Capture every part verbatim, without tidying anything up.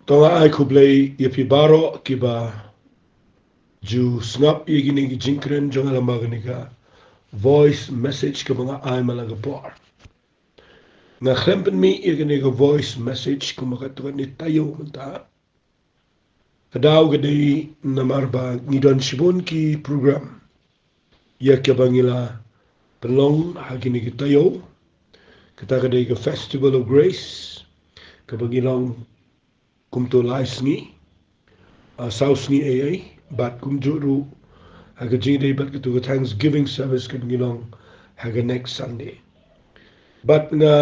To nga ai khublei ïa phi baroh kiba ju sngap ïa kine ki jingkren jong nga lyngba kane ka voice message kaba nga ai man la ka por. Nga khlem pynmih ïa kane ka voice message kumba katto katne taïew mynta. Ka daw ka dei namar ba ngi don shibun ki program ïa kaba ngi la pynlong ha kine ki taïew. Kata ka dei ka Festival of Grace kaba ngi long kumto lai sngi, ah, saw sngi ei ei, bad kumjuh ruh ha ka jingïadei bad kato ka Thanksgiving service kaba ngi long ha ka next Sunday. Bad nga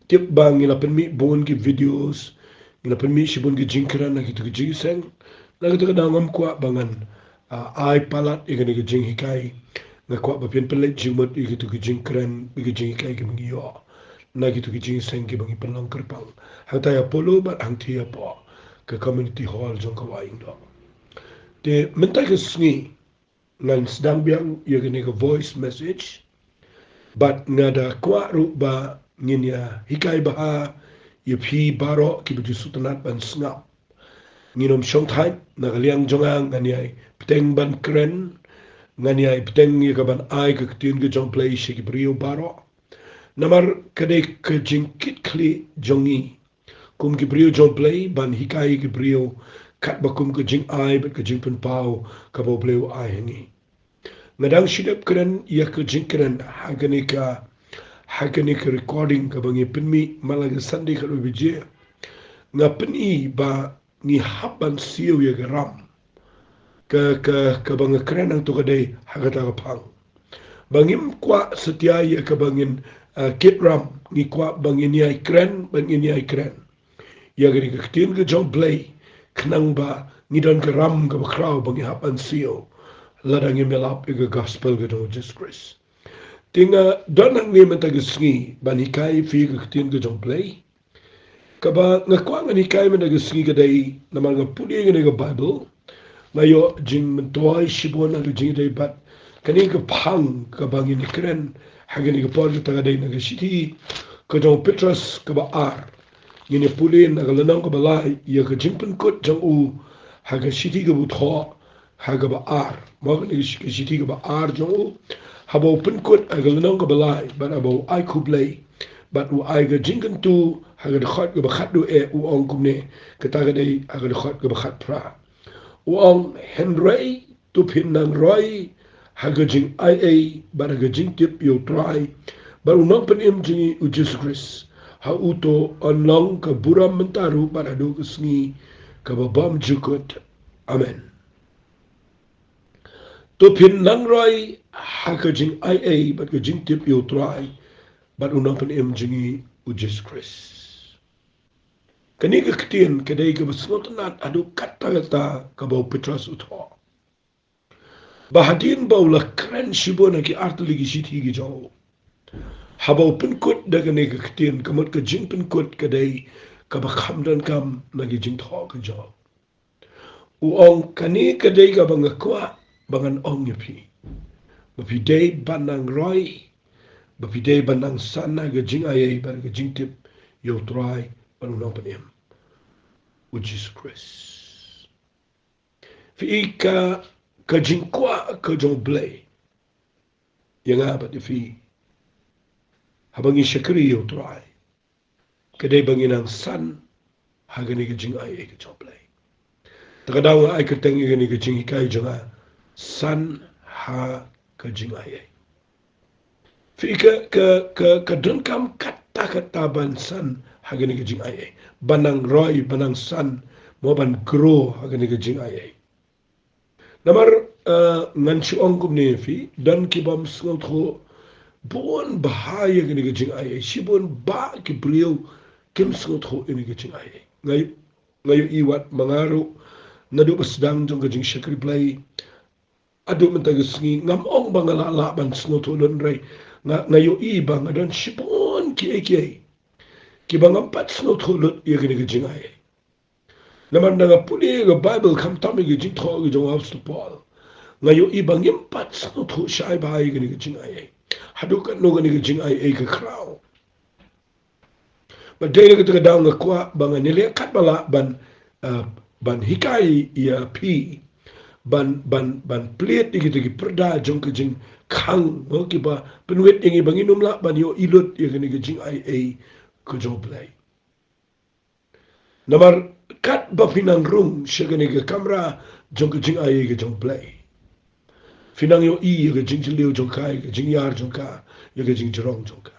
tip ba ngi la pynmih bun ki videos, ngi la pynmih shibun ki jingkren na kito ki jingïaseng. Na kito ki daw ngam kwah ba ngan, ah, ai palat ïa kane ka jinghikai. Nga kwah ba phin pynleit jingmut ïa kito ki jingkren, ïa ki jinghikai kiba ngi ïoh na kito ki jingïaseng kiba ngi pynlong kyrpang, hangtai ha Polo bad hangtai hapoh ka community hall jong ka Wahïndong. Te mynta ka sngi ngan sdang biang ïa kane ka voice message. Bad nga da kwah ruh ba ngin ïa hikai bha ïa phi baroh kiba ju sngewtynnat ban sngap. Ngin ym shong thait, na ka liang jong nga ngan ïai bteng ban kren, ngan ïai bteng ïa ka ban ai ka ktien ka jong U Blei sha ki briew baroh. Namar ka dei ka jingkitkhlieh jong ngi kum ki briew jong U Blei ban hikai ki briew katba kum ka jingai bad ka jingpynpaw kaba U Blei u ai ha ngi. Nga dang shu dep kren ïa ka jingkren ha kane ka, ha kane ka recording kaba ngi pynmih man la ka Sunday ka ruh ba jia. Nga pyni ba ngi hap ban siew ïa ka ram. Ka, ka, kaba nga kren hangto ka dei ha kata ka phang. Ba ngim kwah satia ïa kaba ngin, ah, kit ram, ngi kwah ba ngin ïai kren, ba ngin ïai kren ïa kane ka ktien ka jong U Blei, khnang ba ngi don ka ram kaba khraw ba ngi hap ban siew lada ngim ïalap ïa ka gospel ka jong U Jisu Khrist. Te nga don hangne mynta ka sngi ban hikai ïa phi ka ktien ka jong U Blei. Kaba nga kwah ngan hikai mynta ka sngi ka dei, namar nga pule ïa kane ka Baibl, nga ïoh jingmyntoi shibun ha ka jingïadei bad kane ka phang kaba ngin ïakren ha kane ka por, kata ka dei na ka shithi ka jong u Petros kaba ar. Ngin ïa pule na ka lynnong kaba lai ïa ka jingpynkut jong u ha ka shithi kaba thoh, ha kaba ar. Mo, kane ka shi-, ka shithi kaba ar jong u, haba u pynkut ha ka lynnong kaba lai, bad haba u ai khublei, bad u ai ka jingkyntu ha ka dkhot kaba khatduh eh, u ong kumne, kata ka dei ha ka dkhot kaba khatphra. U ong, hynrei to phin nang roi ha ka jingaiei bad ha ka jingtip ïa U Trai bad U Nongpynim jong ngi U Jisu Khrist. Ha uto yn long ka burom mynta ruh bad haduh ka sngi kaba bymjukut. Amen. To phin nang roi ha ka jingaiei bad ka jingtip ïa U Trai bad U Nongpynim jong ngi U Jisu Khrist. Kane ka ktien ka dei kaba sngewtynnat haduh katta katta kaba u Petros u thoh. Ba hadien ba u la kren shibun ha ki artylli ki shithi ki jong u, haba u pynkut da kane ka ktien, ka mut ka jingpynkut ka dei kaba kham donkam na ki jingthoh ki jong u. U ong, kane ka dei kaba nga kwah ba ngan ong ïa phi, ba phi dei ban nang roi, ba phi dei ban nang san ha ka jingaiei bad ka jingtip ïa U Trai bad U Nongpynim U Jisu Khrist. Phi i ka, ka jingkwah ka jong U Blei ïa nga bad ïa phi, haba ngi shakri ïa U Trai, ka dei ba ngin nang san ha kane ka jingaiei ka jong U Blei. Te ka daw nga ai kyrteng ïa kane ka jinghikai jong nga, san ha ka jingaiei. Phi, ka, ka, ka, ka donkam katta katta ban san ha kane ka jingaiei, ban nang roi, ban nang san, mo, ban grow ha kane ka jingaiei. Namar, eh, ngan shu ong kumne ïa phi, don ki bym sngewthuh bun bha ïa kane ka jingaiei, shibun bah ki briew kim sngewthuh ïa kane ka jingaiei. Nga, nga ïohi wat ma nga ruh, naduh ba sdang jong ka jingshakri Blei haduh mynta ka sngi, ngam ong ba nga la lah ban sngewthuh lut, hynrei nga, nga ïohi ba nga don shibun kiei kiei kiba ngam pat sngewthuh lut ïa kane ka jingaiei. Namar nga pule ïa ka Baibl, khamtam ïa ka jingthoh ka jong u Apostol Paul, nga ïohi ba ngim pat sngewthuh shai bha ïa kane ka jingaiei, haduh katno kane ka jingaiei ka khraw. Bad dei na kata ka daw nga kwah ba ngan ïaleh katba lah ban, ah, ban hikai ïa phi, ban, ban, ban plie ïa kita ki pyrda jong ka jingkhang, mo, kiba pynwit ïa ngi ba ngin ym lah ban ïohi lut ïa kane ka jingaiei ka jong U Blei. Namar katba phi nang rung sha kane ka kamra jong ka jingaiei ka jong U Blei, phi nang ïohi ïa ka jingjylliew jong ka, ïa ka jingïar jong ka, ïa ka jingjrong jong ka.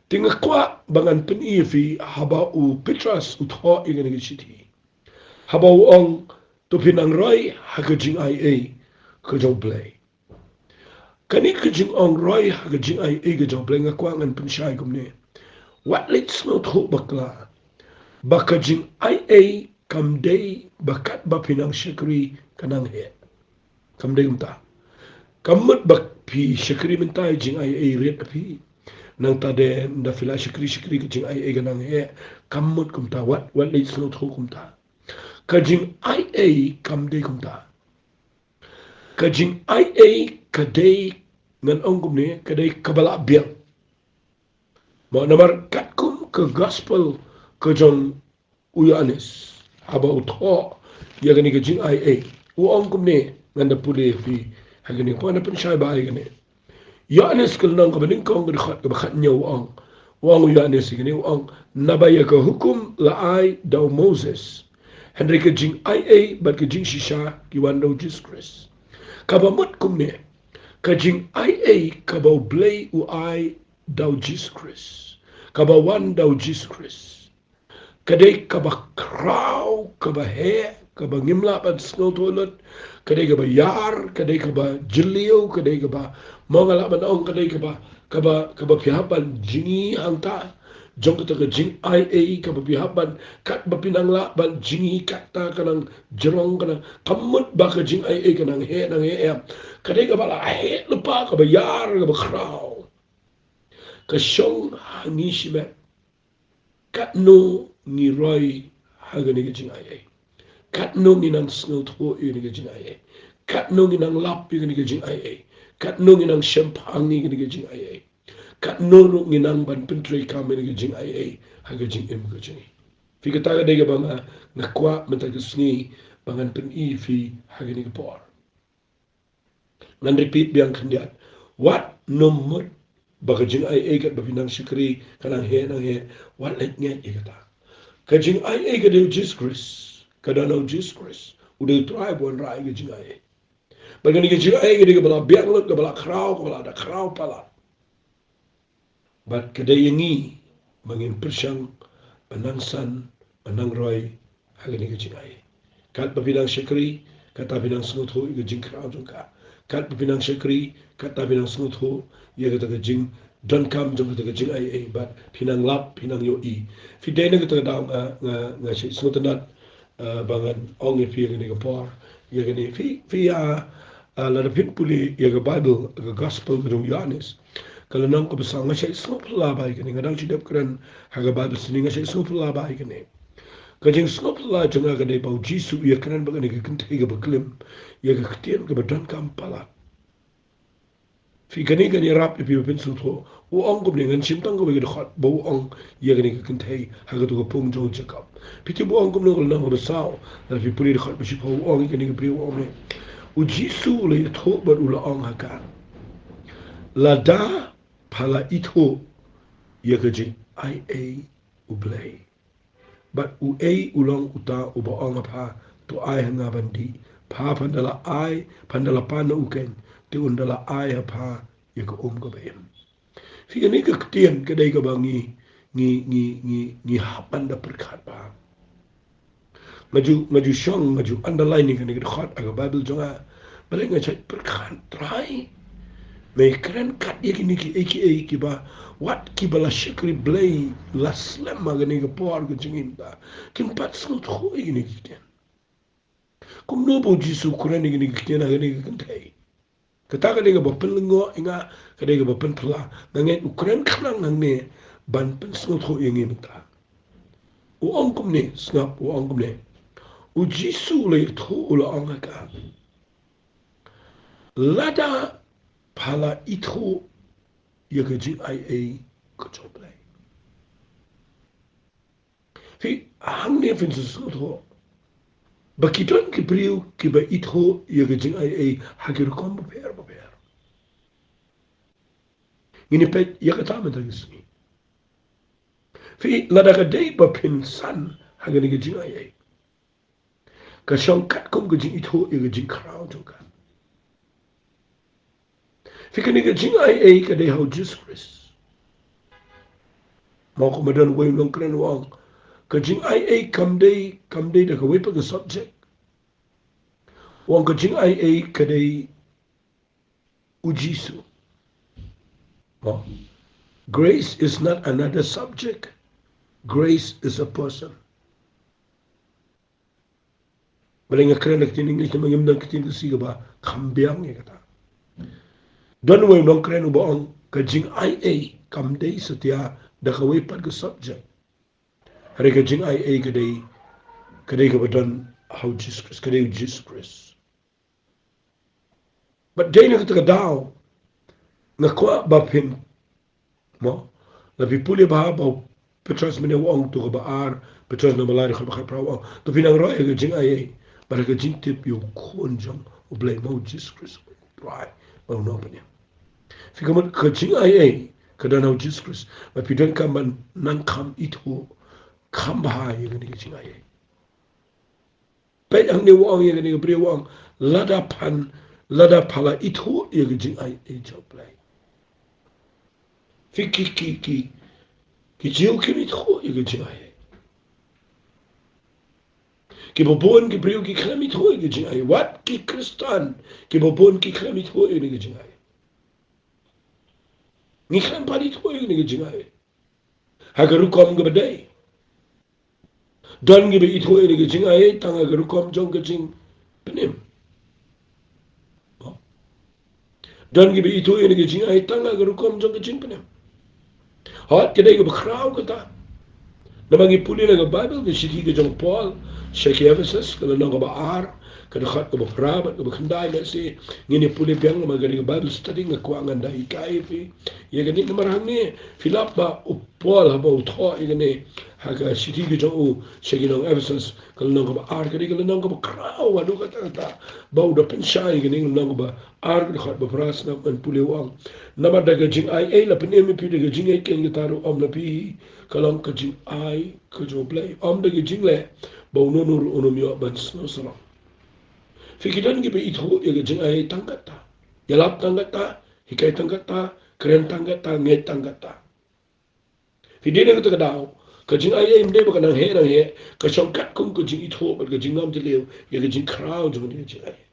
Te nga kwah ba ngan pyni ïa phi haba u Petros u thoh ïa kane ka shithi, haba u ong, to phin nang roi ha ka jingaiei ka jong U Blei. Kane ka jingong roi ha ka jingaiei ka jong U Blei nga kwah ngan pynshai kumne. Wat leit sngewthuh bakla ba ka jingaiei kam dei ba katba phi nang shakri ka nang heh. Kam dei kumta. Kam mut ba phi shakri mynta jingaiei rit ïa phi. Nangta de ynda phi la shakri shakri ka jingaiei ka nang heh. Kam mut kumta, wat, wat leit sngewthuh kumta. Ka jingaiei kam dei kumta. Ka jingaiei ka dei, ngan ong kumne, ka dei kaba la biang. Mo, namar katkum ka gospel ka jong u Ïoannis, haba u thoh ïa kane ka jingaiei, u ong kumne, ngan da pule ïa phi ha kane, ngan da pynshai ba ïa kane. Ïoannis ka lynnong kaba nyngkong ka dkhot kaba khathynñiew u ong. U ong u Ïoannis ïa kane, u ong, naba ïa ka hukum la ai da u Moses, hynrei ka jingaiei bad ka jingshisha ki wan da u Jisu Khrist. Kaba mut kumne, ka jingaiei kaba U Blei u ai da u Jisu Khrist, kaba wan da u Jisu Khrist, ka dei kaba khraw, kaba heh, kaba ngim lah ban sngewthuh lut, ka dei kaba ïar, ka dei kaba jylliew, ka dei kaba, mo, nga lah ban ong, ka dei kaba, kaba, kaba phi hap ban jngi hangta jong kata ka jingaiei, kaba phi hap ban, katba phi nang lah ban jngi kata ka nang jrong, ka nang, kam mut ba ka jingaiei ka nang heh, nang heh em. Ka dei kaba la heh lypa, kaba ïar, kaba khraw. Ka shong ha ngi shimet. Katno ngi roi ha kane ka jingaiei? Katno ngi nang sngewthuh ïa kane ka jingaiei? Katno ngi nang lap ïa kane ka jingaiei? Katno ngi nang shemphang ïa kane ka jingaiei? Katno ruh ngi nang ban pyntreikam ïa kane ka jingaiei ha ka jingim ka jong ngi? Phi, kata ka dei kaba nga, nga kwah mynta ka sngi ba ngan pyni ïa phi ha kane ka por. Ngan repeat biang khyndiat. Wat nym mut ba ka jingaiei katba phi nang shakri ka nang heh, nang heh. Wat leit ngeit ïa kata. Ka jingaiei ka dei u Jisu Khrist. Ka don ha u Jisu Khrist. U dei u Trai ba wanrah ïa ka jingaiei. Bad kane ka jingaiei ka dei kaba la biang lut, kaba la khraw, kaba la da khraw palat. Bad ka dei ïa ngi ba ngin pyrshang, ba nang san, ba nang roi ha kane ka jingaiei. Katba phi nang shakri, kata phi nang sngewthuh ïa ka jingkhraw jong ka. Katba phi nang shakri, kata phi nang sngewthuh ïa kata ka jingdonkam jong kata ka jingaiei, bad phi nang lap, phi nang ïohi. Phi, dei na kata ka daw nga, nga, nga shait sngewtynnat, ah, ba ngan ong ïa phi ha kane ka por. Ïa kane, phi, phi, ah, ah, lada phin pule ïa ka Baibl, ka Gospel ka jong u Ïoannis, ka lynnong kaba saw, nga shait sngewphylla ba ïa kane, nga dang shu dep kren ha ka Baibl shisien, nga shait sngewphylla ba ïa kane. Ka jingsngewphylla jong nga ka dei ba u Jisu u ïakren bad kane ka kynthei kaba klim ïa ka ktien kaba donkam palat. Phi, kane kan ïarap ïa phi ba phin sngewthuh. U ong kumne, ngan shim tang kawei ka dkhot ba u ong ïa kane ka kynthei ha kato ka pung jong u Jakob. Phi tip u ong kumno, ka lynnong kaba saw, lada phi pule dkhot ba shiphew, u ong ïa kane ka briew, u ong ne. U Jisu u la ïathuh bad u la ong ha ka, lada pha la ithuh ïa ka jingaiei U Blei, bad uei u long uta uba ong ha pha, to ai ha nga ban dih? Pha, phan da la ai, phan da la pan na u keiñ, te un da la ai ha pha ïa ka um kaba im. Phi, kane ka ktien ka dei kaba ngi, ngi, ngi, ngi, ngi hap ban da pyrkhat bha. Nga ju, nga ju shong, nga ju underline ïa kane ka dkhot ha ka Baibl jong nga. Balei, nga shait pyrkhat, Trai, me kren kat ïa kine kiei kiei kiba, wat kiba la shakri Blei, la slem ha kane ka por ka jong ngi mynta, kim pat sngewthuh ïa kine ki ktien. Kumno ba u Jisu u kren ïa kine ki ktien ha kane ka kynthei? Kata ka dei kaba pynlyngngoh ïa nga, ka dei kaba pynphylla. Nga ngeit u kren khnang hangne ban pynsngewthuh ïa ngi mynta. U ong kumne, sngap, u ong kumne. U Jisu u la ïathuh, u la ong ha ka, lada pha la ithuh ïa ka jingaiei ka jong U Blei. Phi, hangne phin sngewthuh ba ki don ki briew kiba ithuh ïa ka jingaiei ha ki rukom bapher bapher. Ngin ïa peit ïa kata mynta ka sngi. Phi, lada ka dei ba phin san ha kane ka jingaiei, ka shong katkum ka jingithuh ïa ka jingkhraw jong ka. Phi, kane ka jingaiei ka dei ha u Jisu Khrist. Mo, kumba don uwei u nongkren u ong, ka jingaiei kam dei, kam dei da kawei pat ka subject. U ong ka jingaiei ka dei u Jisu. Mo, grace is not another subject. Grace is a person. Balei nga kren da ka ktien English? Namar ngim don ka ktien Khasi kaba kham biang ïa kata. Don uwei u nongkren uba ong ka jingaiei kam dei satia da kawei pat ka subject. Hynrei ka jingaiei ka dei, ka dei kaba don ha u Jisu Khrist, ka dei u Jisu Khrist. Bad dei na kata ka daw nga kwah ba phin, mo, la phi pule bha ba u Petros mynne u ong, to kaba ar, Petros na ba lai dkhot ba khatphra u ong, to phin nang roi ha ka jingaiei bad ha ka jingtip ïa u Khun jong U Blei, mo, u Jisu Khrist, u Trai bad u Nongpynim. Phi, ka mut ka jingaiei ka don ha u Jisu Khrist. Bad phi donkam ban nang kham ithuh kham bha ïa kane ka jingaiei. Peit hangne u ong ïa kane ka briew u ong, lada phan, lada pha la ithuh ïa ka jingaiei jong U Blei. Phi, ki, ki, ki, ki Jiw kim ithuh ïa ka jingaiei. Kiba bun ki briew ki khlem ithuh ïa ka jingaiei. Wat ki Khristan kiba bun ki khlem ithuh ïa kane ka jingaiei. Ngi khlem pat ithuh ïa kane ka jingaiei ha ka rukom kaba dei. Don kiba ithuh ïa kane ka jingaiei tang ha ka rukom jong ka jingpynim. Don kiba ithuh ïa kane ka jingaiei tang ha ka rukom jong ka jingpynim. Hooid, ka dei kaba khraw kata. Namar ngi pule na ka Baibl, ka shithi ka jong u Paul sha ki Ephesus, ka lynnong kaba ar, ka dkhot kaba phra bad kaba khyndai, lehse ngin ïa pule biang namar ka dei ka Bible study, nga kwah ngan da hikai ïa phi ïa kane. Namar hangne phi lap ba u Paul haba u thoh ïa kane ha ka shithi ka jong u sha ki nong Ephesus, ka lynnong kaba ar, ka dei ka lynnong kaba khraw haduh katta katta, ba u da pynshai ïa kane, ka lynnong kaba ar, ka dkhot ba phra, sngap ngan pule, u ong, namar da ka jingaiei la pynim ïa phi, da ka jingïeit keiñ kata ruh ym na phi, ka long ka jingai ka jong U Blei, ym da ka jingleh, ba uno uno ruh un ym ïoh ban sngewsarong. Phi, ki don kiba ithuh ïa ka jingaiei tang katta, ïalap tang katta, hikai tang katta, kren tang katta, ngeit tang katta. Phi, dei na kata ka daw ka jingaiei ym dei ba ka nang heh nang heh, ka shong katkum ka jingithuh bad ka jingnang jylliew ïa ka jingkhraw jong kane ka jingaiei.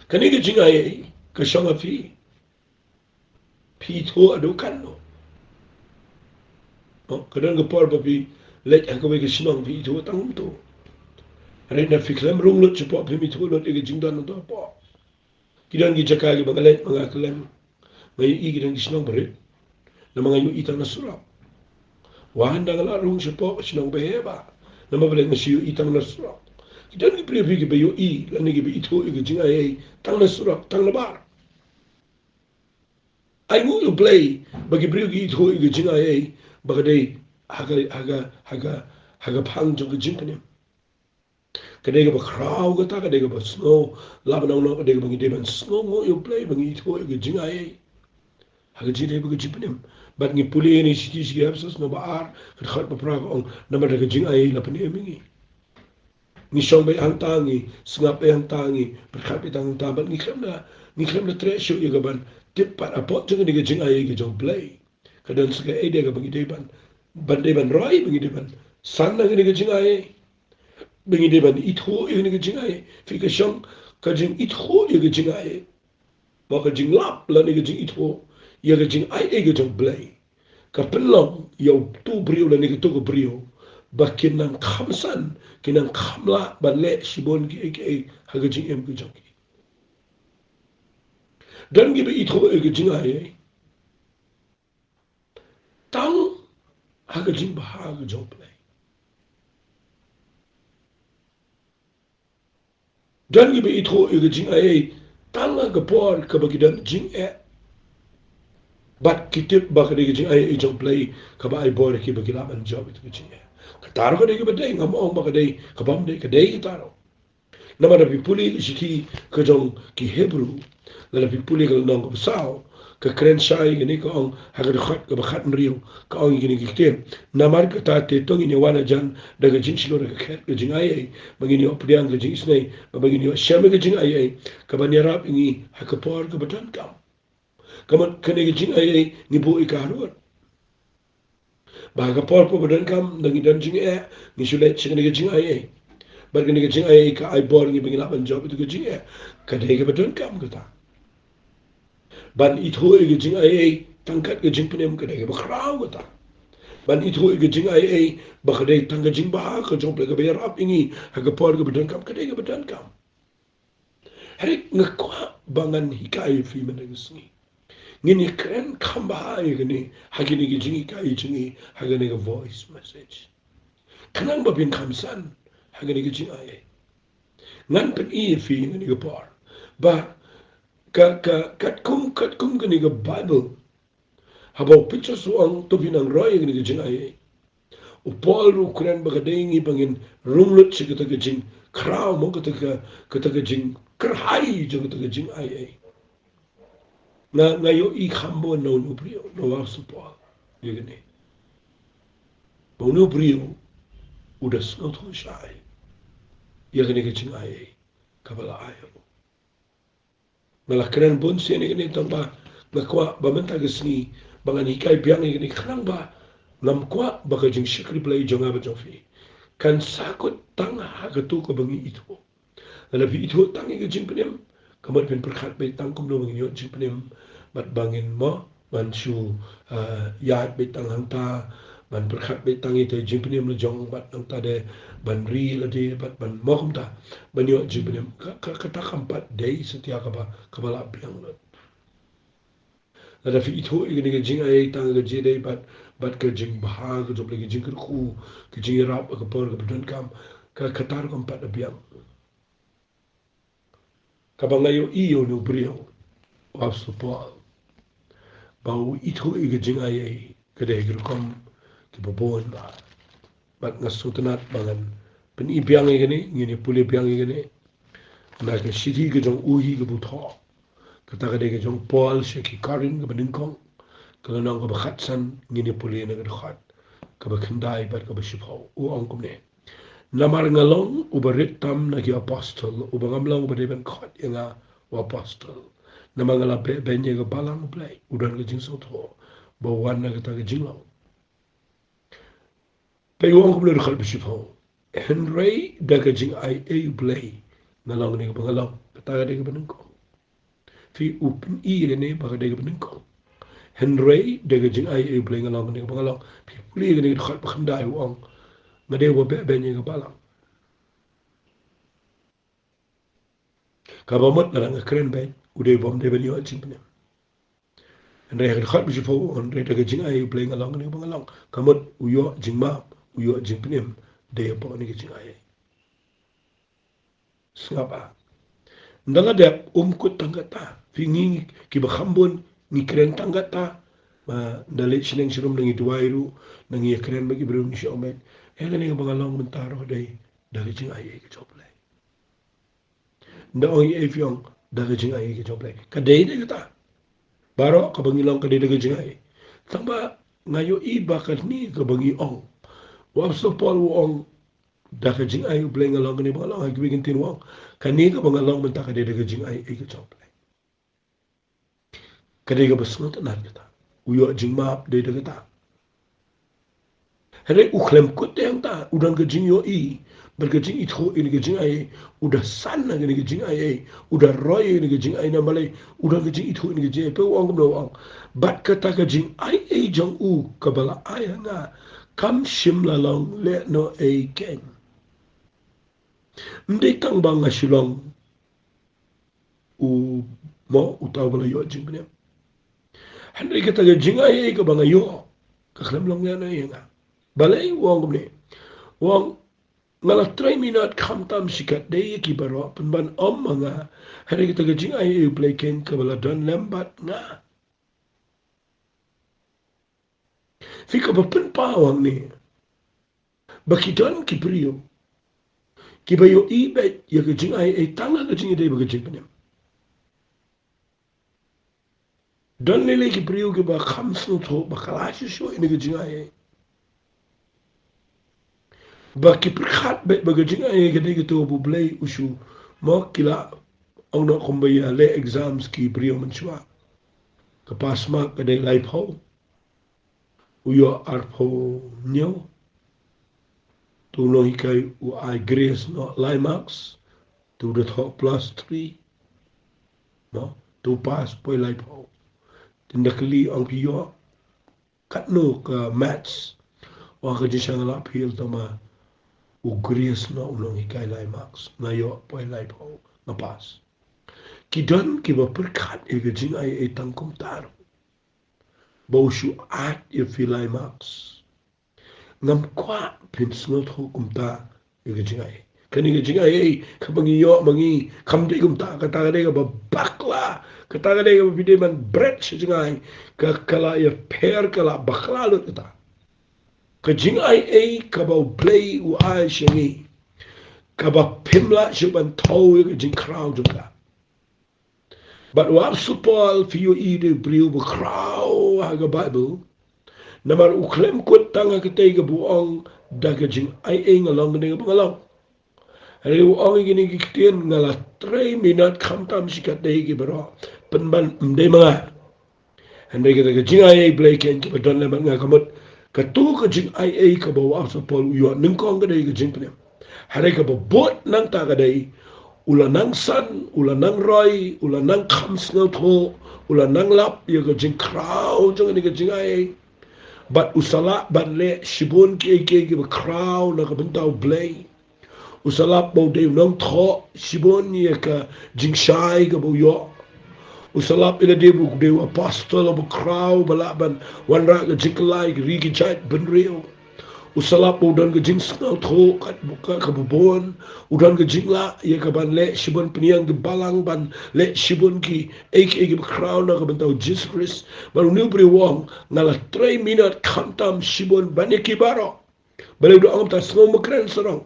Kane ka jingaiei ka shong ha phi. Phi ithuh haduh katno? Oh, ka don ka por ba phi leit ha kawei ka shnong, phi ithuh tang kumto. Hynrei lada phi khlem rung lut shapoh, phim ithuh lut ïa ka jingdon hapoh. Ki don ki jaka kiba nga leit ma nga khlem, nga ïohi ki don ki shnong barit. Namar nga ïohi tang na surok. Wat haba nga la rung shapoh ka shnong ba heh bha, namar balei? Nga shu ïohi tang na surok. Ki don ki briew phi kiba ïohi lane kiba ithuh ïa ka jingaiei tang na surok, tang na bar. Ai nguh ïa U Blei ba ki briew ki ithuh ïa ka jingaiei ba ka dei ha ka, ha ka, ha ka, ha ka phang jong ka jingpynim. Ka dei kaba khraw kata, ka dei kaba sngew lap nang nang, ka dei kaba ngi dei ban sngewnguh ïa U Blei ba ngi ithuh ïa ka jingaiei ha ka jingdei bad ka jingpynim. Bad ngi pule ïa kane ka shithi sha ki Ephesus, lynnong ba ar, ka dkhot ba phra, ka ong, namar da ka jingaiei la pynim ïa ngi. Ngi shong beit hangta, ngi sngap beit hangta, ngi pyrkhat beit hangta, bad ngi khlem da, ngi khlem da treh shuh ïa ka ban tip pat hapoh jong kane ka jingaiei ka jong U Blei ka don sa kaei de kaba ngi dei ban, ban dei ban roi, ba ngi dei ban san na kane ka jingaiei, ba ngi dei ban ithuh ïa kane ka jingaiei. Phi, ka shong ka jingithuh ïa ka jingaiei, ba ka jinglap lane ka jingithuh ïa ka jingaiei ka jong U Blei, ka pynlong ïa uto u briew lane kato ka briew ba kin nang kham san, kin nang kham lah ban leh shibun kiei kiei ha ka jingim ka jong ki. Don kiba ithuh ïa ka jingaiei tang ha ka jingbha ka jong U Blei. Don kiba ithuh ïa ka jingaiei tang ha ka por kaba ki don jingeh. Bad ki tip ba ka dei ka jingaiei jong U Blei kaba ai bor ïa kiba ki lah ban jop ïa ka jingeh. Kata ruh ka dei kaba dei, ngam ong ba ka dei ka bym dei, ka dei kata ruh. Namar da phi pule ka shithi ka jong ki Hebru, lada phi pule ka lynnong kaba saw, ka kren shai kane, ka ong ha ka dkhot kaba khathynriew, ka ong ïa kine ki ktien: Namar kata te to ngin ïawan hajan da ka jingshlur ha ka khet ka jingaiei, ba ngin ïoh pdiang ka jingisynei, ba ngin ïoh shem ïa ka jingaiei kaban ïarap ïa ngi ha ka por kaba donkam. Ka mut kane ka jingaiei ngi buh ïa ka harud. Ba ha ka por kaba donkam, lada ngi don jingeh, ngi shu leit sha kane ka jingaiei. Bad kane ka jingaiei ka ai bor ïa ngi ba ngin lah ban jop ïa ka jingeh. Ka dei kaba donkam kata. Ban ithuh ïa ka jingaiei tang kat ka jingpynim, ka dei kaba khraw kata. Ban ithuh ïa ka jingaiei ba ka dei tang ka jingbha ka jong U Blei kaba ïarap ïa ngi ha ka por kaba donkam, ka dei kaba donkam. Hynrei nga kwah ba ngan hikai ïa phi mynta ka sngi. Ngin ïakren kham bha ïa kane ha kine ki jinghikai jong ngi ha kane ka voice message, khnang ba phin kham san ha kane ka jingaiei. Ngan pyni ïa phi ha kane ka por ba ka, ka, katkum, katkum kane ka Baibl, haba u Petros u ong to phin nang roi ïa kane ka jingaiei, u Paul ruh u kren ba ka dei ngi ba ngin rung lut sha kata ka jingkhraw, mo, kata ka, kata ka jingkyrhai jong kata ka jingaiei. Nga, nga ïohi kham bun na une u briew, na u Apostol Paul, ïa kane. Ba une u briew u da sngewthuh shai ïa kane ka jingaiei kaba la ai ha u. Nga la kren bun sien ïa kane, tang ba nga kwah ba mynta ka sngi ba ngan hikai biang ïa kane, khnang ba ngam kwah ba ka jingshakri Blei jong nga bad jong phi kan sa kut tang ha katu kaba ngi ithuh. Lada phi ithuh tang ïa ka jingpynim, ka mut phin pyrkhat beit tang kumno ba ngin ïoh jingpynim, bad ba ngin, mo, ban shu, ah, ïaid beit tang hangta, ban pyrkhat beit tang ïa ka jingpynim la jong, bad nangta de ban ri lade, bad ban, mo, kumta, ban ïoh jingpynim. Ka, ka, kata kam pat dei satia kaba, kaba la biang lut. Lada phi ithuh ïa kane ka jingaiei tang ka jingïadei bad, bad ka jingbha ka jong U Blei, ka jingkyrkhu, ka jingïarap ha ka por kaba donkam, ka, kata ruh kam pat da biang. Kaba nga ïohi ïa une u briew, u Apostol Paul, ba u ithuh ïa ka jingaiei ka dei ha ki rukom kiba bun bha. Bad nga sngewtynnat ba ngan pyni biang ïa kane, ngin ïa pule biang ïa kane na ka shithi ka jong u hi kaba u thoh. Kata ka dei ka jong u Paul sha ki Korinth kaba nyngkong, ka lynnong kaba khatsan, ngin ïa pule na ka dkhot kaba khyndai bad kaba shiphew. U ong kumne: Namar nga long uba rit tam na ki apostol, uba ngam long uba dei ban khot ïa nga u apostol. Namar nga la beh beiñ ïa ka balang U Blei, u don ka jingsngewthuh ba u wan na kata ka jinglong. Peit, u ong kumne ha ka dkhot ba shiphew: Hynrei da ka jingaiei U Blei nga long kane kaba nga long. Kata ka dei kaba nyngkong. Phi, u pyni ïa kane ba ka dei kaba nyngkong. Hynrei da ka jingaiei U Blei nga long kane kaba nga long. Phi pule ïa kane ka dkhot ba khyndai, u ong: Nga dei uba beh beiñ ïa ka balang. Kaba mut lada nga kren beiñ, u dei bym dei ban ïoh jingpynim. Hynrei ha ka dkhot ba shiphew u ong: Hynrei da ka jingaiei U Blei nga long kane kaba nga long. Ka mut u ïoh jingmap, u ïoh jingpynim da ïa pok kane ka jingaiei. Sngap ah. Ynda la dep, um kut tang kata. Phi, ngi kiba kham bun ngi kren tang kata. Ba ynda leit shneng shnong, nda ngi duwai ruh, nda ngi ïakren bad ki briew, ngi shu ong beit, eh, kane kaba nga long mynta ruh dei da ka jingaiei ka jong U Blei. Ynda ong ei ei, phi ong da ka jingaiei ka jong U Blei. Ka dei, dei kata. Baroh kaba ngi long ka dei da ka jingaiei. Tang ba nga ïohi ba kane kaba ngi ong, u Apostol Paul u ong, da ka jingaiei U Blei nga long kane ba nga long, ha kiwei ki ktien u ong, kane kaba nga long mynta ka dei da ka jingaiei ka jong U Blei. Ka dei kaba sngewtynnat kata. U ïoh jingmap dei da kata. Hynrei u khlem kut ïa kata, u don ka jingïohi bad ka jingithuh ïa kane ka jingaiei, u da san na kane ka jingaiei, u da roi ïa kane ka jingaiei. Namar balei? U don ka jingithuh ïa kane ka jingaiei. Peit, u ong kumno, u ong: Bad kata ka jingaiei jong u kaba la ai ha nga kam shym la long lehnohei keiñ. Ym dei tang ba nga shu long u, mo, uta uba la ïoh jingpynim, hynrei kata ka jingaiei kaba nga ïoh ka khlem long lehnohei ïa nga. Balei? U ong kumne, u ong: Nga la trei minot khamtam shikatdei ïa ki baroh pynban ym ma nga, hynrei kata ka jingaiei U Blei keiñ kaba la don lem bad nga. Phi, kaba pynpaw hangne ba ki don ki briew kiba ïohi beit ïa ka jingaiei tang ha ka jingïadei bad ka jingpynim. Don lei lei ki briew kiba kham sngewthuh bakla shuh shuh ïa kane ka jingaiei. Ba ki pyrkhat beit ba ka jingaiei ka dei kato ba U Blei u shu, mo, ki la ong noh kumba ïaleh exams ki briew mynshuwa. Ka pass mark ka dei laiphew, u ïoh arphew hynñiew. To u nonghikai u ai grace noh lai marks, to u da thoh plus three, mo, to u pass poi laiphew. Te ynda kylli, ong, phi ïoh katno ka maths? Ong, ka jingshah nga la fail, tangba u grace noh u nonghikai lai marks, nga ïoh poi laiphew, nga pass. Ki don kiba pyrkhat ïa ka jingaiei tang kumta ruh, ba u shu add ïa phi lai marks. Ngam kwah phin sngewthuh kumta ïa ka jingaiei. Kane ka jingaiei kaba ngi ïoh ma ngi kam dei kumta, kata ka dei kaba bakla, kata ka dei kaba phi dei ban bret sha jngai, ka, ka la ïapher, ka la bakla lut kata. Ka jingaiei kaba U Blei u ai sha ngi, kaba phim lah shuh ban thew ïa ka jingkhraw jong ka. Bad u Apostol Paul, phi ïohi, u dei u briew ba khraw ha ka Baibl. Namar u khlem kut tang ha katei kaba u ong da ka jingaiei nga long kane kaba nga long. Hynrei u ong ïa kine ki ktien, nga la trei minot khamtam shi katdei ki baroh, pynban ym dei ma nga. Hynrei kata ka jingaiei Blei keiñ kaba don lem bad nga, ka mut kato ka jingaiei kaba u Apostol Paul u ïoh nyngkong ka dei ka jingpynim. Hynrei kaba bud nangta ka dei, u la nang san, u la nang roi, u la nang kham sngewthuh, u la nang lap ïa ka jingkhraw jong kane ka jingaiei. Bad u sa lah ban leh shibun kiei kiei kiba khraw na ka bynta U Blei. U sa lap ba u dei u nongthoh shibun ïa ka jingshai kaba u ïoh. U sa lap ïa lade ba u dei u apostol uba khraw, ba lah ban wanrah ka jingkylla ïa ki ri ki jait bynriew. U sa lap ba u don ka jingsngewthuh ka, ka, kaba bun. U don ka jinglah ïa ka ban leh shibun, pynïeng ki balang, ban leh shibun kiei kiei kiba khraw na ka bynta U Jisu Khrist. Bad une u briew u ong, nga la trei minot khamtam shibun ban ïa ki baroh. Balei u da ong kumta? Sngewmynta kren sarong.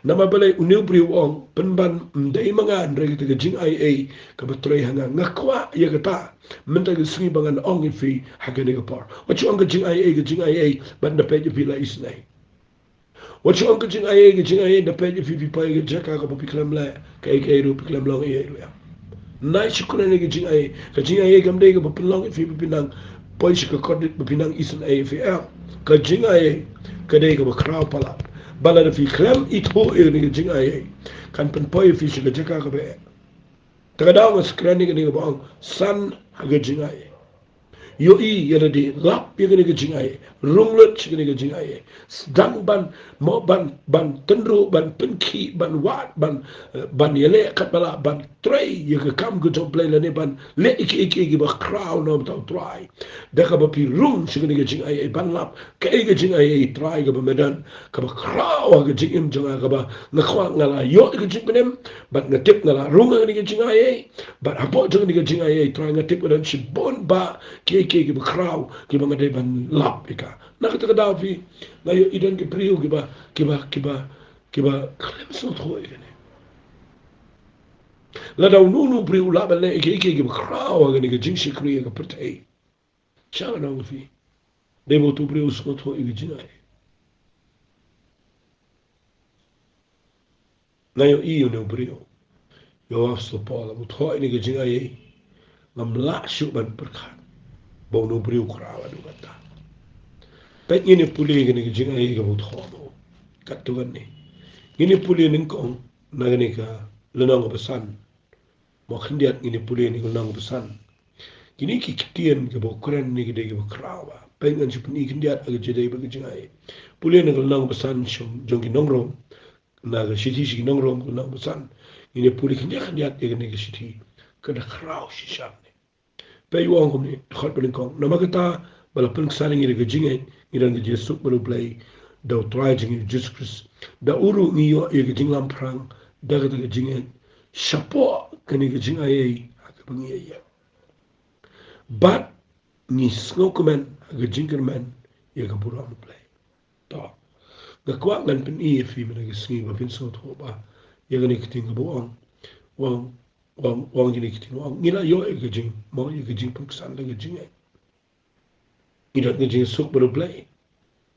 Namar balei? Une u briew u ong, pynban ym dei ma nga, hynrei kata ka jingaiei kaba trei ha nga. Nga kwah ïa kata mynta ka sngi ba ngan ong ïa phi ha kane ka por. Wat shu ong ka jingaiei, ka jingaiei, bad ynda peit ïa phi la isynei. Wat shu ong ka jingaiei, ka jingaiei, ynda peit ïa phi, phi poi ha ka jaka kaba phi khlem leh kaei kaei ruh, phi khlem long ei ei ruh. Nai shu kren ïa ka jingaiei. Ka jingaiei kam dei kaba pynlong ïa phi ba phi nang poi sha ka kordit ba phi nang isynei ïa phi, em. Ka jingaiei ka dei kaba khraw palat. Ba lada phi khlem ithuh ïa kane ka jingaiei, kan pynpoi ïa phi sha ka jaka kaba eh. Te ka daw nga sa kren ïa kane kaba ong san ha ka jingaiei. Ïohi ïa lade, lap ïa kane ka jingaiei, rung lut sha kane ka jingaiei. Sdang ban, mo, ban, ban tynruh, ban pynkhih, ban wad, ban, eh, ban ïaleh katba lah, ban trei ïa ka kam ka jong U Blei lane ban leh ïa kiei kiei kiba khraw na ka bynta U Trai. Da kaba phi rung sha kane ka jingaiei, ban lap kaei ka jingaiei Trai kaba me don, kaba khraw ha ka jingim jong nga, kaba nga kwah, nga la ïoh ïa ka jingpynim, bad nga tip nga la rung ha kane ka jingaiei, bad hapoh jong kane ka jingaiei Trai nga tip ka don shibun bah kiei kiei kiba khraw kiba nga dei ban lap ïa ka. Na kata ka daw phi, nga ïohi don ki briew kiba, kiba, kiba, kiba khlem sngewthuh ïa kane. Lada uno uno u briew u lah ban leh ïa kiei kiei kiba khraw ha kane ka jingshakri ïa ka pyrthei, sha nga ong ïa phi, dei ba uto u briew u sngewthuh ïa ka jingaiei. Nga ïohi ïa une u briew, ïa u Apostol Paul, haba u thoh ïa kane ka jingaiei, ngam lah shuh ban pyrkhat ba une u briew u khraw haduh katta. Peit, ngin ïa pule ïa kane ka jingaiei kaba u thoh, mo. Katto katne ngin ïa pule nyngkong na kane ka lynnong kaba san. Mo, khyndiat ngin ïa pule ïa kane ka lynnong kaba san. Kine ki ktien kiba u kren, kine ki dei kiba khraw bha. Peit, ngan shu pyni khyndiat ha ka jingïadei bad ka jingaiei. Pule na ka lynnong ba san jong, jong ki nong Rom. Na ka shithi sha ki nong Rom, ka lynnong ba san. Ngin ïa pule khyndiat khyndiat ïa kane ka shithi. Ka da khraw shisha ne. Peit, u ong kumne, dkhot ba nyngkong: Namar kata, ba la pynksan ïa ngi da ka jingngeit, ngi don ka jingsuk bad U Blei da U Trai jong ngi U Jisu Khrist. Da u ruh ngi ïoh ïa ka jinglamphrang da kata ka jingngeit shapoh kane ka jingaiei ha kaba ngi ïaid. Bad ngi sngewkmen ha ka jingkyrmen ïa ka burom U Blei. To, nga kwah ngan pyni ïa phi mynta ka sngi ba phin sngewthuh ba ïa kane ka ktien kaba ong, ong, ong, ong kine ki ktien, ong ngi la ïoh ïa ka jing, mo, ïa ka jingpynksan da ka jingngeit. Ngi don ka jingsuk bad U Blei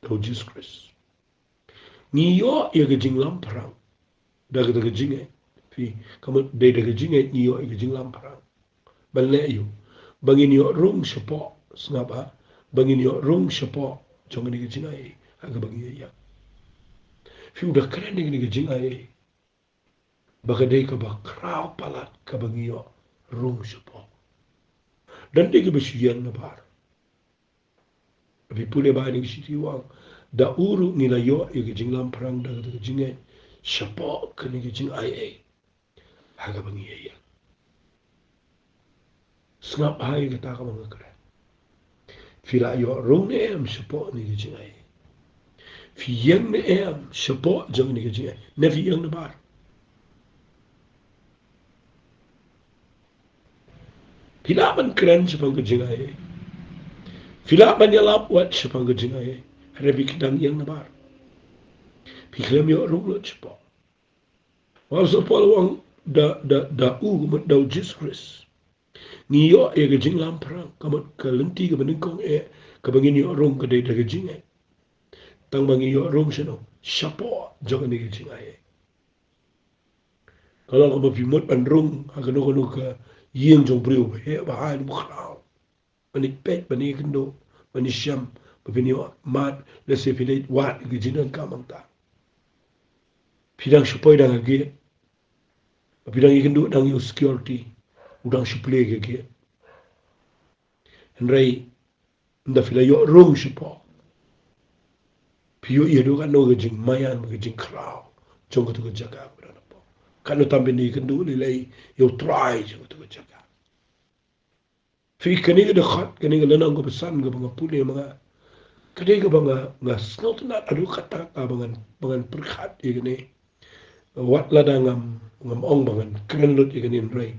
da U Jisu Khrist. Ngi ïoh ïa ka jinglam phrang da kata ka jingngeit. Phi, ka mut dei da ka jingngeit ngi ïoh ïa ka jinglam phrang. Ban leh aïu? Ba ngin ïoh rung shapoh, sngap, ah, ba ngin ïoh rung shapoh jong kane ka jingaiei ha kaba ngi ïa ïeng. Phi, u da kren ïa kane ka jingaiei ba ka dei kaba khraw palat kaba ngi ïoh rung shapoh. Don dei kaba shu ïeng nabar. Phi pule ba ha kane ka shithi u ong, da u ruh ngi la ïoh ïa ka jinglam phrang da kata ka jingngeit shapoh kane ka jingaiei ha kaba ngi ïa ïeng. Sngap bha ïa kata kaba nga kren. Phi la ïoh rung ne em shapoh kane ka jingaiei? Phi ïeng ne em shapoh jong kane ka jingaiei, ne phi ïeng nabar? Phi lah ban kren shaphang ka jingaiei. Phi lah ban ïalap wat shaphang ka jingaiei, hynrei phi khlem ïeng nabar. Phi khlem ïoh rung lut shapoh. U Apostol Paul u ong da, da, da u, ka mut da U Jisu Khrist, ngi ïoh ïa ka jinglam phrang, ka mut ka lynti kaba nyngkong eh kaba ngin ïoh rung ka dei da ka jingngeit. Tang ba ngi ïoh rung shano? Shapoh jong kane ka jingaiei. Ka long kaba phi mut ban rung ha kano kano ka ïing jong u briew, ba heh ba haiñ, ba khraw, ban ïa peit, ban ïa kynduh, ban ïa shem, ba phin ïoh mad, lehse phi leit wad ïa ka jingdonkam hangta. Phi dang shu poi dang ha gate, ba phi dang ïa kynduh dang ïa u security, u dang shu plie ïa ka gate. Hynrei ynda phi la ïoh rung shapoh, phi ïoh ïa duh katno ka jingmaïan, ka jingkhraw jong katu ka jaka kaba don hapoh. Katno tam phin ïa kynduh lei lei ïa U Trai jong katu ka jaka. Phi, kane ka dkhot, kane ka lynnong kaba san kaba nga pule ma nga, ka dei kaba nga, nga sngewtynnat haduh katta katta ba ngan, ba ngan pyrkhat ïa kane. Wat lada ngam, ngam ong ba ngan kren lut ïa kane, hynrei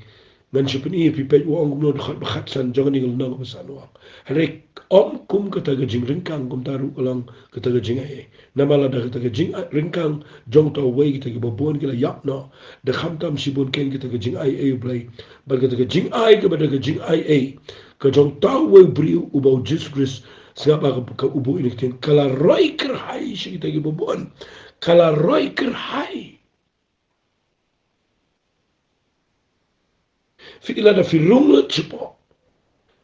ngan shu pyni ïa phi, peit u ong kumno, dkhot ba khatsan jong kane ka lynnong kaba san u ong: Hynrei ym kum kata ka jingryngkang, kumta ruh ka long kata ka jingaiei. Namar lada kata ka jingryngkang jong uta uwei kita kiba bun ki la ïap noh, da khamtam shibun keiñ kata ka jingaiei U Blei, bad kata ka jingai kaba da ka jingaiei ka jong uta uwei u briew uba U Jisu Khrist, sngap ba ka, ka, u buh ïa kane ka ktien, ka la roi kyrhai sha kita kiba bun. Ka la roi kyrhai. Phi, lada phi rung lut shapoh,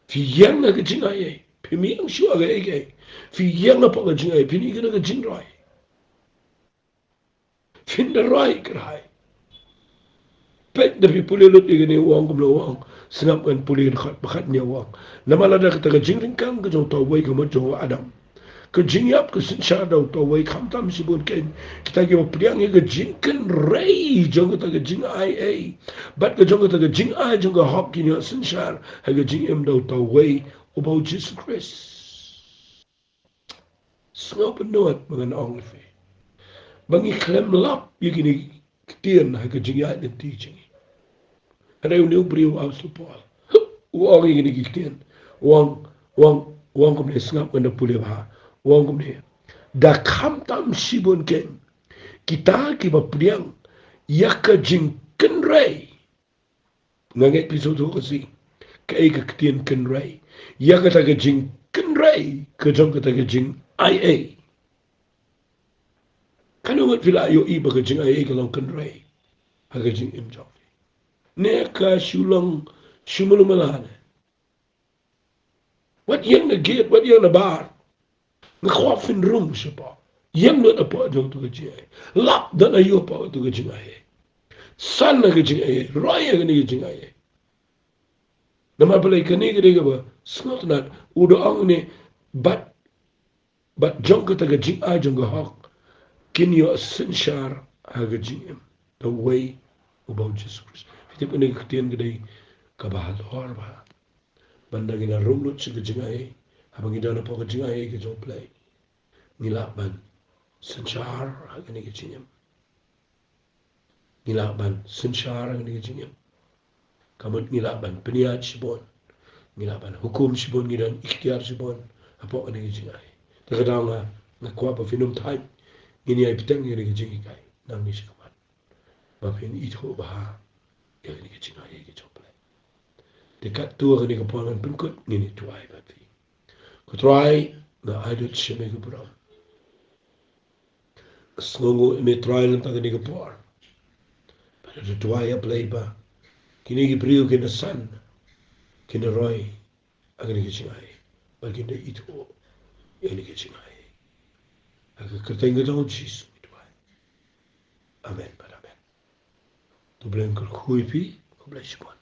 phi ïeng ha ka jingaiei, phim ïeng shuh ha kaei kaei, phi ïeng hapoh ka jingaiei, phin ïoh ïa ka jingroi. Phin da roi kyrhai. Peit, da phi pule lut ïa kane, u ong kumno u ong. Sngap, ngan pule dkhot ba khatñiew, u ong: Namar lada kata ka jingryngkang ka jong uta uwei ka mut jong u Adam, ka jingïap ka synshar da uta uwei, khamtam shibun keiñ kita kiba pdiang ïa ka jingkynrei jong kata ka jingaiei bad ka jong kata ka jingai jong ka hok kin ïoh synshar ha ka jingim da uta uwei uba U Jisu Khrist. Sngewbha, ngan ong ïa phi ba ngi khlem lap ïa kine ki ktien ha ka jingïaid lynti jong ngi. Hynrei une u briew, u Apostol Paul, u ong ïa kine ki ktien, u ong, u ong, u ong kumne, sngap, ngan da pule bha. U ong kumne: Da khamtam shibun keiñ kita kiba pdiang ïa ka jingkynrei. Nga ngeit phi sngewthuh ka si, kaei ka ktien kynrei, ïa kata ka jingkynrei ka jong kata ka jingaiei. Katno ngut phi la ïohi ba ka jingaiei ka long kynrei ha ka jingim jong phi? Ne ka shu long shu malu mala ne? Wat ïeng na gate, wat ïeng nabar. Nga kwah phin rung shapoh. Ïeng lut hapoh jong katu ka jingaiei. Lap don aïu hapoh katu ka jingaiei. San ha ka jingaiei, roi ha kane ka jingaiei. Namar balei? Kane ka dei kaba sngewtynnat, u da ong ne, bad, bad jong kata ka jingai jong ka hok kin ïoh synshar ha ka jingim da uwei uba U Jisu Khrist. Phi tip, kane ka ktien ka dei kaba halor bha. Ban da ngi la rung lut sha ka jingaiei, haba ngi don hapoh ka jingaiei ka jong U Blei, ngi lah ban synshar ha kane ka jingim. Ngi lah ban synshar ha kane ka jingim. Ka mut ngi lah ban pynïaid shibun, ngi lah ban hukum shibun, ngi don iktiar shibun hapoh kane ka jingai. Te ka daw nga, nga kwah ba phin ym thait. Ngin ïai bteng ïa kane ka jinghikai nangne shakhmat, ba phin ithuh bha ïa kane ka jingai ka jong U Blei. Te katto katne ka por ngan pynkut, ngin ïa duwai bad phi. Ko Trai, nga ai lut sha me ka burom. Sngewnguh ïa me Trai lem tang kane ka por. Bad nga duwai ïa U Blei ba kine ki briew kin da san, kin da roi ïa kane ka jingai, bad kin da ithuh ïa kane ka jingai. Ha ka kyrteng ka jong U Jisu ngi duwai. Amen bad amen. To U Blei un kyrkhu ïa phi. Khublei shibun.